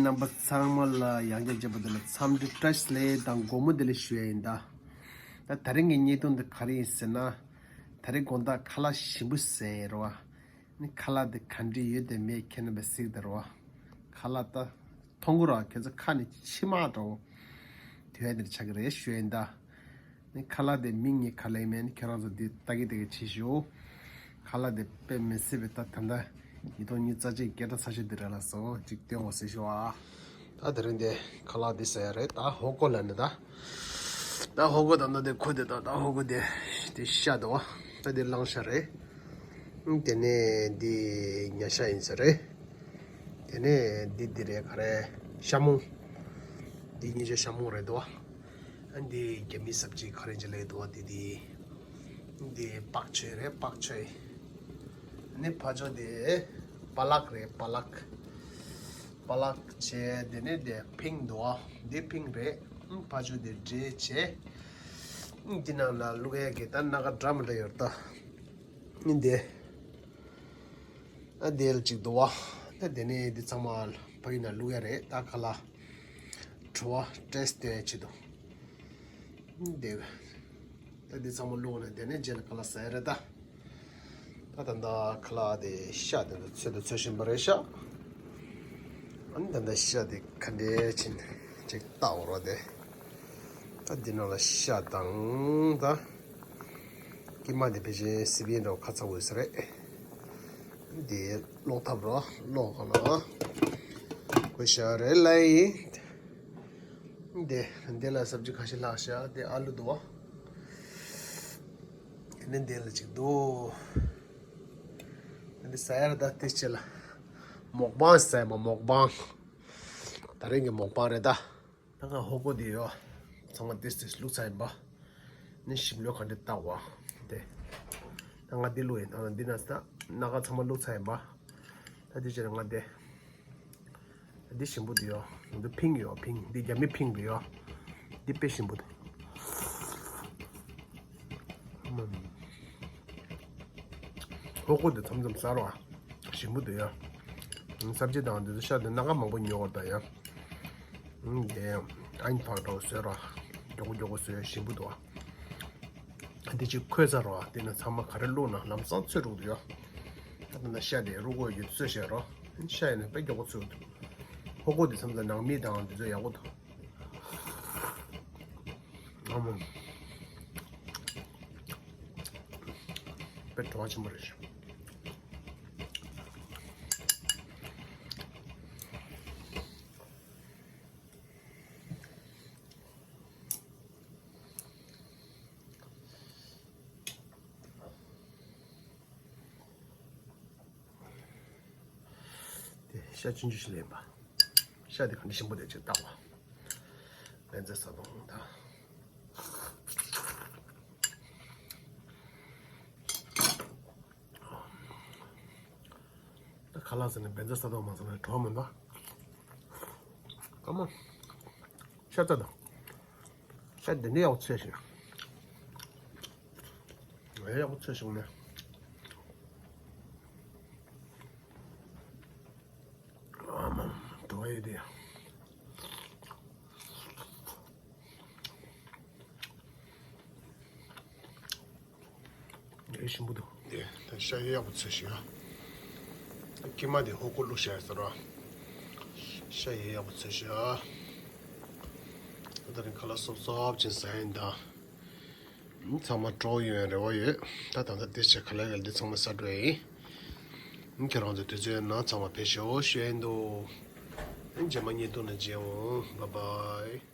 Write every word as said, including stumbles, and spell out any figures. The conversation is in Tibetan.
རྣམ་པ་ཚང་མ་ལ་ཡང་བསྐྱར་བྱས་པ་དེ་ལ་འཚམས་འདྲི་བཀྲ་ཤིས་བདེ་ལེགས་དང་དགོང་མོ་བདེ་ལེགས་ཞུ་ཡ་ཡིན་ད། ད་ད་རིང་གི་བརྙན་ཐུང་འདི་ག་རེ་ཡིན་ཟེར་ན། ད་རེས་དགོང་དག་ཁ་ལག་ཞིམ་པོ་ཟས་ཡིན་རོ། ནི་ཁ་ལག་དེ་ག་འདྲ་ཡོད་དེ་མེད་ཁྱེད་རྣམ་པས་གཟིགས་དང་རོ། ཁ་ལག་ད་མཐོང་གི་རོ། ཁྱེད་ཚོ་ཁ་ནས་མཆི་མ་འདྲ་བོ་དོད་ཡ་དེ་འདྲ་ཆགས་ཀྱི་རེད་ཞུ་ཡ་ཡིན་ད། ནི་ཁ་ལག་དེ་མིང་ངས་ག་ལེ་མེད། ནི་ཁྱེད་རང་ཚོ་འདི་ལྟ་གི་ལྟ་གི་བྱེད་ཤོག་ཁ་ལག་དེ་དཔེ་མི་སྲིད་པའི་ད་ད་ལྟ་ཉིས་སྟོང་ཉི་ཤུ་རྩ་གཅིག་སྐད་གྲགས་ཚ་ཤོས་འདི་རེད་ལ་སོ་ཅིག་སྟོན་འོ་ཟེར་ཤོག་ཨ། ད་དེ་རིང་དེ་ཁ་ལག་དེ་ཟ་ཡ་རེད། ད་ཧོ་ཀོ་ལ་ནི་ད། ད་ཧོ་ཀོ་ད་ནི་དེ་ཁོ་དེ་ད་ད་ཧོ་ཀོ་དེ་དེ་ཤ་དོ། ད་དེ་གླང་ཤ་རེད། དེ་ནས་འདི་ཉ་ཤ་ཡིན་ས་རེད། དེ་ནས་འདི་འདི་རེད་ག་རེ། ཤ་མོང་། འདི་གཉིས་ཆ་ཤ་མོང་རེད་དོ། ཨ་འདི་རྒྱ་མི་སབ་ཇི་ག་རེ་ཅི་ལས་དོ་འདི་འདི། འདི་པག་ཆོས་རེད་པག་ཆོས། ཨ་ནི་ཕ་ཇོ་འདི་པ་ལག་རེད་པ་ལག་པ་ལག་བྱས་དེ་ནས་འདི་ཕིང་དོ། འདི་ཕིང་རེད། ཨ་ཕ་ཇོ་འདི་འབྲས་བྱས། ཨ་འདི་ནང་ལ་བླུག་ཡ་གི་ད་སྣ་ཁ་འདྲ་མི་འདྲ་ཡོད་ད། ཨ་འདི། ཨ་དེ་ལ་གཅིག་འདུག་བ། ད་དེ་ནས་འདི་ཚང་མ་ཕ་གི་ན་བླུག་ཡ་རེད་ད་ཁ་ལག་བྲོ་བ་ཏེས་ཏེ་ཆེད་དུ། འདི། ད་འདི་ཚང་མ་བླུག་ནས་དེ་ནས་རྗེས་ལ་ཁ་ལག་ཟ་ཡ་རེད་ད། ད་ད་ད་ཁ་ལག་དེ་ཤ་དེ་ཚོད་དུ་ཚོད་བཞིན་པ་རེད་ཤག་ཨ་ནི་ད་ད་ཤ་དེ་ག་འདྲས་ཕྱིན་ཅིག་བལྟ་འོ་རོགས་དེ། ད་འདི་ནང་ལ་ཤ་དང་ད། ཀྱེ་མ་དེ་ཕལ་ཆེར་སི་པན་འདྲ་བོ་ཁ་ཚ་འོས་ས་རེད། འདི་ཀློག་ཐབས་རོ་ཀློག་ག་ལ། ཁོ་ཤ་རེད་ལ་ཡིན། འདི་འདི་ལ་སབ་ཇི་ཁ་ཤས་ལྷག་ཤག་འདི་ཨ་ལུ་འདུག་བ། འདི་འདི་ལ་ཅིག་འདུག་འདི་ཟ་ཡ་ར་ད་དེ་ཆེ་ལ། མོག་པང་ཟ་ཡ་མ་མོག་པང་། ད་རིང་གི་མོག་པང་རེད་ད། ད་ང་ཧོ་ཀོ་དེ་ཡོད། ཚང་མ་ཏིས་ཏིས་བླུགས་ཚར་ཡིན་པ། ནི་ཞིམ་ལོས་ག་འདྲ་བཏགས་བ། དེ། ད་ང་འདི་བླུགས་ཡིན་ཨ་འདི་ན་ད་སྣ་ཁ་ཚང་མ་བླུགས་ཚར་ཡིན་པ། ད་འདི་བྱས་ན་ང་འདི། འདི་ཞིམ་པོ་འདུག་ཡོད། འདི་ཕིང་ཡོད་ཕིང་འདི་རྒྱ་མི་ཕིང་འདུག་ཡོད། འདི་དཔེ་ཞིམ་པོ་འདུག་ཧོ་ཀོ་དེ་མཚམས་མཚམས་ཟ་རོགས། ཞིམ་པོ་འདུག་ཡ། སབ་ཇི་དང་འདི་ཚོ་ཤ་དེ་སྣ་ཁ་མང་པོ་ཉོ་བར་ད་ཡ། དེ་ཨན་ཐང་འདྲ་བོ་བཟོས་རོགས། མགྱོགས་པོ་མགྱོགས་པོ་བཟོས་ཞིམ་པོ་འདུག་ཨ། འདི་ཅིག་ཁོལ་ཚར་རོགས་དེ་ནས་ཚང་མ་ག་རེ་བླུགས་ན་ལམ་སང་ཚོས་འགྲོ་གི་འདུག་ཡ། ད་ལྟ་ཤ་དེ་རུ་ཀོ་ཡོད་ཚོས་བྱས་རོགས། ཤ་ཡིན་ན་དཔེ་མགྱོགས་པོ་ཚོས་འདུག་ཧོ་ཀོ་དེ་མཚམས་མཚམས་ནང་མི་དང་འདི་ཚོ་ཡག་པོ་འདུག་ཨ་མ། དཔེ་བྲོ་བ་ཆེན་པོ་རེད་ཤག་དེ་ཤ་ཆུང་ཆུང་ཞིག་ལེན་པ། ཤ་དེ་ག་འདྲ་ཞིམ་པོ་དེ་ཅིག་བཏགས་པ། བན་ཚ་ས་དོང་དང་། ད་ཁ་ལག་ཟེར་ནས་བན་ཚ་ས་དོང་མ་ཟེར་ན་གྲོགས་མིན་པ། ཨ་མ། ཤ་ཚ་དང་། ཤ་དེ་འདྲ་ཡག་པོ་ཚོས་ཤིང་། ཡག་པོ་ཚོས་བྱུང་ནས། ཨ་མ། དུ་བ་ཡོད་དེ། ཡེ་ཞིམ་པོ་འདུག་དེ་ད་ཤ་ཡེ་ཡག་པོ་ཚོས་ཤིང་ཨ། ཀྱེ་མ་དེ་ཧོ་ཀོ་བླུགས་བྱས་ཟེར་རོ། ཤ་ཡེ་ཡག་པོ་ཚོས་ཤིང་ཨ། ད་རིང་ཁ་ལག་སོབ་སོབ་ཅིག་ཟ་ཡིན་ད། ཚང་མ་གྲོགས་ཡོང་རེ་བ་ཡོད། ད་ད་ལྟ་དེ་ཆེ་ཁ་ལག་གི་འདི་ཚང་མ་ཟ་འགྲོ་ཡིན། ཁྱེད་རང་ཚོ་དུས་ཚོད་ནང་ཚང་མ་ཕེབས་ཤོག་ཞུ་ཡིན་འདུག་རྗེས་མ་བརྙན་ཐུང་ནང་མཇལ་འོང་། བཱའི་བཱའི།